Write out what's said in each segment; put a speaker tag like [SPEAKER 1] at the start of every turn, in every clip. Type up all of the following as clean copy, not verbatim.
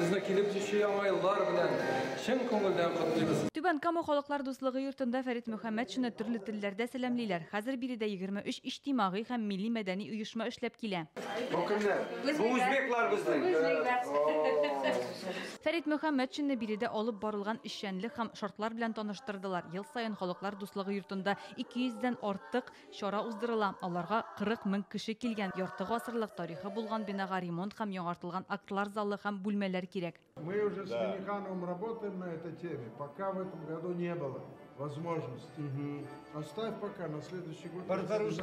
[SPEAKER 1] Сезне килеп җитүче яңа еллар белән чын күңелдән котлыйбыз.
[SPEAKER 2] Түбән Кама Халыклар дуслыгы йортында Фәрит Мөхәммәтшинны төрле телләрдә сәламлиләр. Хәзер биредә 23 иҗтимагый һәм милли-мәдәни оешма эшләп килә.
[SPEAKER 1] Бу кемнәр? Бу үзбеклар безнең.
[SPEAKER 2] Фәрит Мөхәммәтшинны биредә алып барылган эшчәнлек һәм шартлар белән таныштырдылар. Ел саен Халыклар дуслыгы йортында 200 дән артык чара уздырыла. Аларга 40 мең кеше килгән. Ярты гасырлык тарихы булган бинага ремонт һәм яңартылган актлар залы һәм бүлмәләр кирәк.
[SPEAKER 3] Мы уже с Миннихановым работаем на этой теме, пока в этом году не было возможности. Оставь пока на следующий год.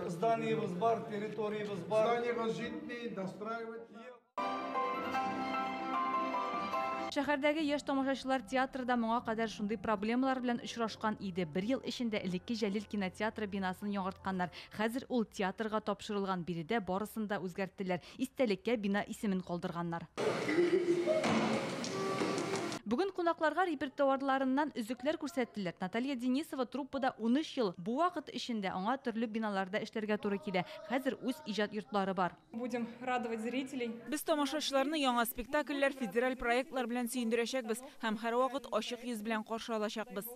[SPEAKER 4] Зданиебыз бар, территориябез бар.
[SPEAKER 3] Зданиебыз җитми, достраивать.
[SPEAKER 2] Шәһәрдәге яшь тамашачылар театры да моңа кадәр шундый проблемалар белән очрашкан иде. Бер ел эчендә элекке Җәлил кинотеатры бинасын яңартканнар. Хәзер ул театрга тапшырылган. Биредә барысын да үзгәрттеләр. Истәлеккә бина исемен калдырганнар. Бүген кунакларга репертуарларыннан өзекләр күрсәттеләр. Наталья Денисова труппада 13 ел. Бу вакыт эчендә аңа төрле биналарда эшләргә туры килә. Хәзер үз иҗат йортлары бар.
[SPEAKER 5] Будем радовать зрителей.
[SPEAKER 6] Без тамашачыларны яңа спектакльләр, федераль проектлар белән сөендерәчәкбез һәм һәрвакыт ачык йөз белән каршы алачакбыз.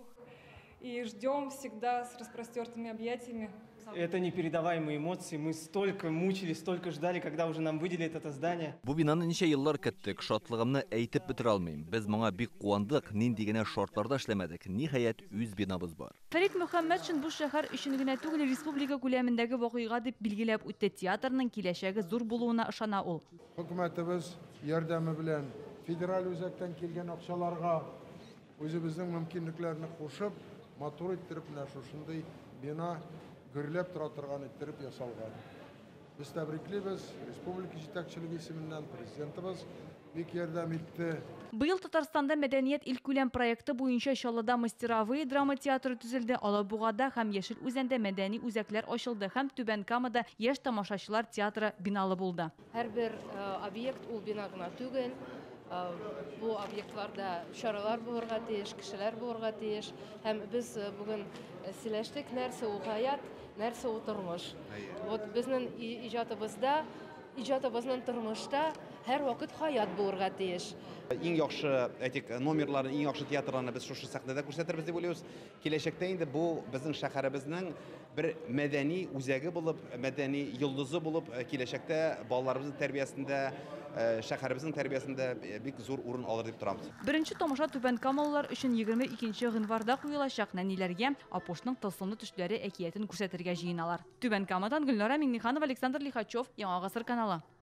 [SPEAKER 5] И ждем всегда с распростертыми объятиями.
[SPEAKER 4] Это непередаваемые эмоции. Мы столько мучились, столько ждали, когда уже нам выделят это здание.
[SPEAKER 7] Бу бинаны ничә еллар көттек, шатлыгымны әйтеп бетерә алмыйм. Без моңа бик куандык, нинди генә шартларда эшләмәдек. Ниһаять, үз бинабыз бар.
[SPEAKER 2] Фәрит Мөхәммәтшин бу шәһәр өчен генә түгел, республика күләмендәге вакыйга дип билгеләп үтте. Театрның киләчәге зур булуына ышана ул.
[SPEAKER 3] Хөкүмәтебез ярдәме белән федераль үзәктән килгән акчаларга үзебезнең мөмкинлекләрне кушып, матур иттереп менә шушындый бина гөрләп тора торган иттереп ясалган. Без тәбриклибез, республика җитәкчелеге исеменнән президентыбыз бик ярдәм итте.
[SPEAKER 2] Быел Татарстанда мәдәният илкүләм проекты буенча Чаллыда мастеровые драма театры төзелде, Алабугада һәм Яшел Үзәндә мәдәни үзәкләр ачылды һәм Түбән Камада яшь тамашачылар театры биналы булды.
[SPEAKER 8] Һәрбер объект ул бина гына түгел. Бу объектларда чаралар булырга тиеш, кешеләр булырга тиеш. Һәм без бүген сөйләштек, нәрсә ул хаят, нәрсә ул тормыш. Вот безнең иҗатыбызда, иҗатыбызның тормышта һәрвакыт хаят булырга тиеш.
[SPEAKER 9] Иң яхшы, әйтик, номерларны, иң яхшы театрларны без шушы сәхнәдә күрсәтербез дип уйлыйбыз. Киләчәктә инде бу безнең шәһәребезнең бер мәдәни үзәге булып, мәдәни йолдызы булып, киләчәктә балаларыбызның тәрбиясендә, шәһәребезнең тәрбиясендә бик зур урын алыр дип торабыз.
[SPEAKER 2] Беренче тамаша Түбән Камалылар өчен 22 гыйнварда куелачак. Нәниләргә Апушның тылсымлы төшләре әкиятен күрсәтергә җыеналар. Түбән Камадан Гөлнара Миңнеханова, Александр Лихачев, Яңа Гасыр каналы.